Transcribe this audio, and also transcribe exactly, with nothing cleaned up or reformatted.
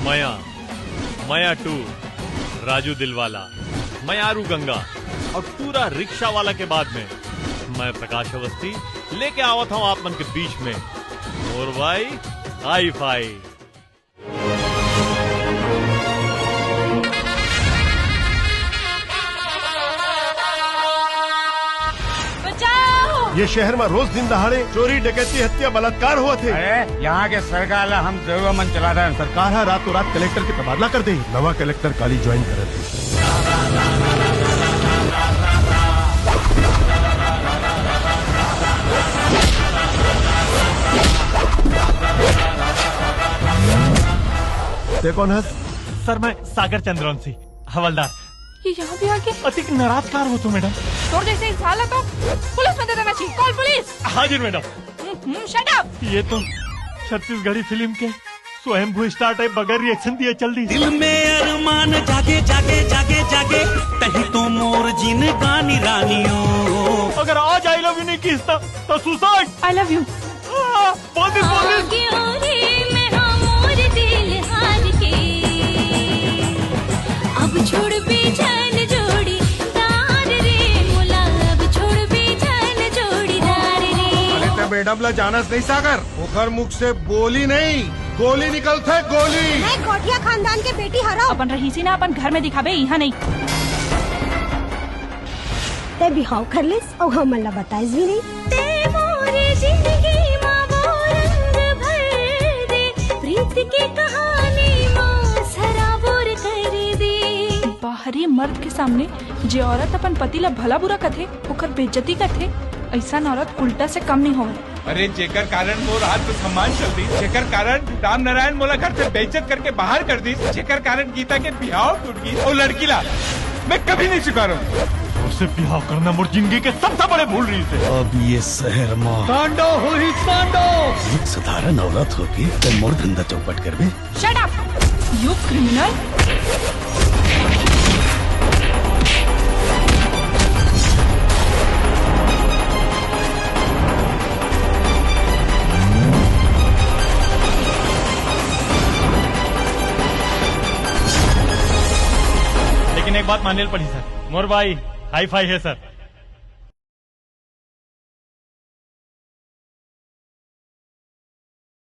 मया, मया टू, राजू दिलवाला, मयारू गंगा और टूरा रिक्शा वाला के बाद में मैं प्रकाश अवस्थी लेके आवत हूँ आप मन के बीच में मोर भाई हाई फाई। बचाओ! ये शहर में रोज दिन दहाड़े चोरी, डकैती, हत्या, बलात्कार होवत हे। अरे, यहाँ के सरकार ला हम जरूर मन चला रहे हैं। सरकार हा रातों रात कलेक्टर के तबादला कर दे। नवा कलेक्टर काली ज्वाइन करत हे। ते कौन हस? सर, मैं सागर चंद्रवंशी, हवलदार। ये यहाँ भी आ गया? अतिक नाराज कार हो तो, मैडम। तोर जैसे इंसान ला तो पुलिस में दे देना चाहिए। Call police. हाजिर, मैडम। हम्म, हम्म, shut up। ये तो छत्तीसगढ़ी फिल्म के स्वयंभू स्टार टाइप बगैर रिएक्शन दिए चल दी। दिल में अरमान जागे, जागे, जागे, जागे, तही तो मोर जिनगानी रानियो। अगर आज आई लव यू नहीं किस तो, तो सुसाइड। I love you. आ, बोल दे, बोल दे। आगे ओरे में हमर दिल हार के, अब छोड़बे जन जोड़ी दार रे, मोला अब छोड़बे जन जोड़ी दार रे। अरे ते मैडम ला जानस नहीं सागर, ओकर मुख से बोली नहीं, गोली निकलथे, गोली। मैं कोठिया खानदान के बेटी हरव। अपन रहीसी ना अपन घर में दिखाबे, यहाँ नहीं। ते बिहाव कर लेस अउ हमन ला बताइस भी नहीं। ते मोरे जिंदगी मा वो रंग भर दे, प्रीत के कहानी मा सराबोर कर दे। बाहरी मर्द के सामने जे औरत अपन पति ला भला बुरा कथे, ओकर बेइज्जती करथे, अइसन औरत उल्टा से कम नहीं होवे। अरे, जेकर कारण मोर आत्मसम्मान चल दिस, जेकर कारण राम नारायण मोला घर से बेइज्जत करके बाहर कर दिस, जेकर कारण गीता के बिहाव टूट गिस, वो लड़की ला मैं कभी नहीं स्वीकारहूं। तोर से बिहाव करना मोर जिंदगी के सबसे बड़े भूल रहिसे। अब ये शहर मा तांडव होही, तांडव। एक साधारण औरत होके ते मोर धंधा चौपट करबे। Shut up, you criminal! लेकिन एक बात माने ल पड़ी सर, मोर भाई हाई फाई है सर।